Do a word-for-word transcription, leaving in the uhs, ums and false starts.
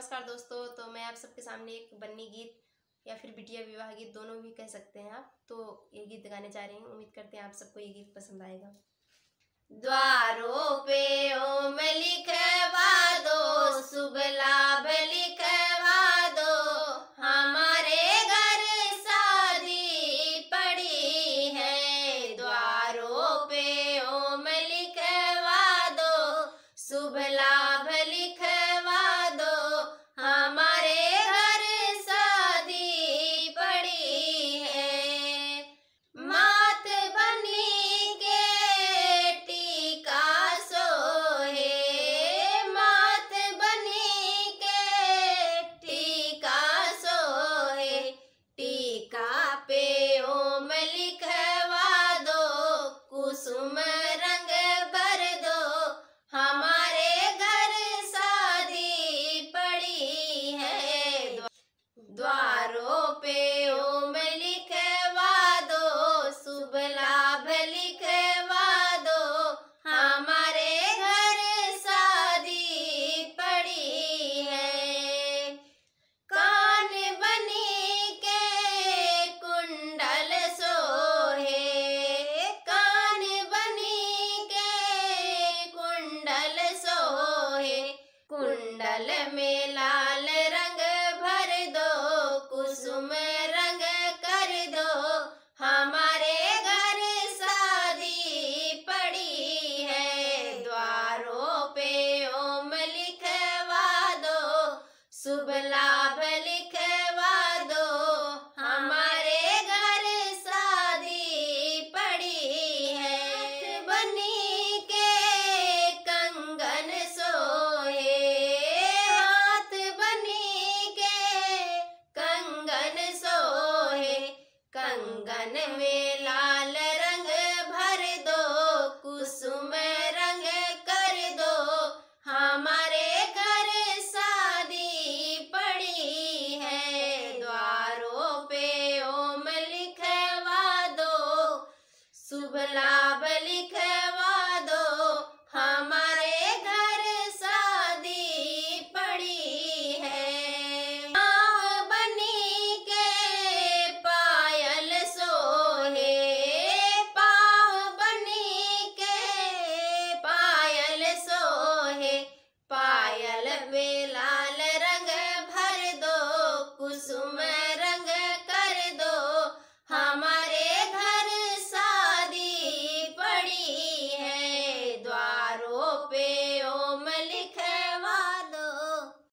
नमस्कार दोस्तों, तो मैं आप सबके सामने एक बन्नी गीत या फिर बिटिया विवाह गीत, दोनों भी कह सकते हैं आप, तो ये गीत गाने जा रही हूँ। उम्मीद करते हैं आप सबको ये गीत पसंद आएगा। द्वारों पे ओम लिखवा दो, शुभ लाभ लिखवा दो, हमारे घर शादी पड़ी है। द्वारों पे ओम लिखवा दो, शुभ लाभ लिखवा दो, हमारे घर शादी पड़ी है। मात बनी के टीका सोहे, मात बनी के टीका सोहे, टीका पे ओम लिखवा दो, कुसुम रंग भर दो, हमारे घर शादी पड़ी है। द्वारों पे ओम लिखवा दो, शुभ लाभ लिखवा दो, हमारे घर शादी पड़ी है। कान बनी के कुंडल सोहे, कान बनी के कुंडल सोहे, कुंडल में लाल रंग भर दो, कुसुम रंग कर दो, हमारे घर शादी पड़ी है। द्वारों पे ओम लिखवा दो, शुभ